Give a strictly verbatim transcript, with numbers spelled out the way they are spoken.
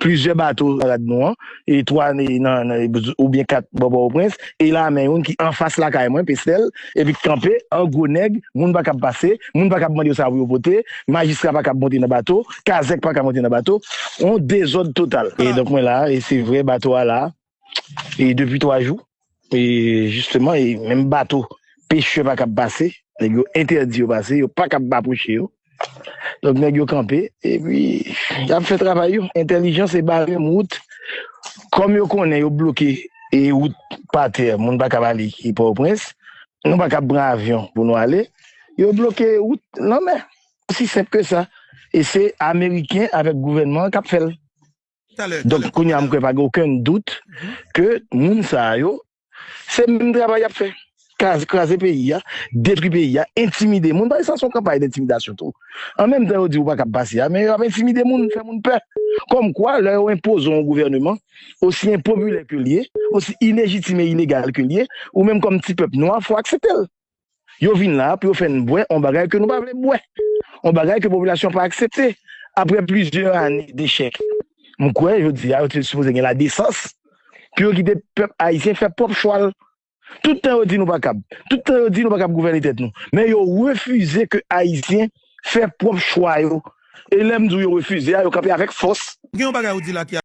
plizyè bato nan rad nou an, e twa nan, nan, oubyen kat bò Pòtoprens, e lame youn ki anfas lakay mwen, Pestèl, epi k kanpe, an gwo nèg, moun pa kab pase, moun pa kab mande yo sa pou yo pote, majistra pa kab monte nan bato, kazèk pa kab monte nan bato, yon dezòd total. E donk mwen la, e se vre, bato a la, e depi twa jou, e jisteman, e menm bato, pechè pa kab pase, nèg yo entèdi yo pase, yo pa kab apwoche yo. Donk, nèg yo kanpe, epi y ap fè travay yo. Entèlijans e bare m wout. Kòm yo konnen yo bloke e wout pa tè, moun pa kab ale e Pòtoprens, nou pa kab pran avyon pou nou ale. Yo bloke wout lanmè. Osi senp ke sa. E se Ameriken avèk gouvènman an k ap fè l. Donk, kounye a, m kwè pa gen okenn dout ke moun sa yo, se menm travay y ap fè. Kraze, kraze peyi a, detwi peyi a, entimide moun. Paske sa se yon kanpay dentimidasyon tou. An menm tan yo di ou pa kab pase a, men y ap entimide moun, fè moun pè. Kòmkwa, lè yo enpoze yon gouvèneman, osi enpopilè ke l ye, osi ilejitim e ilegal ke l ye, ou menm kòm ti pèp nwa, fò w aksepte l. Yo vin la pou yo fè n bwè yon bagay ke nou pa vle bwè. Yon bagay ke popilasyon pa aksepte. Apre plizyè ane dechèk, m kwè, jodi a, yo te sipoze gen ladesans pou yo kite pèp ayisyen fè pwòp chwa l. Tout tan yo di nou pa kab. Tout tan yo di nou pa kab gouvène tèt nou. Men yo refize ke Ayisyen fè pwòp chwa yo. E lè m di w yo refize a, yo kanpe avèk fòs. Gen yon bagay ou di la ki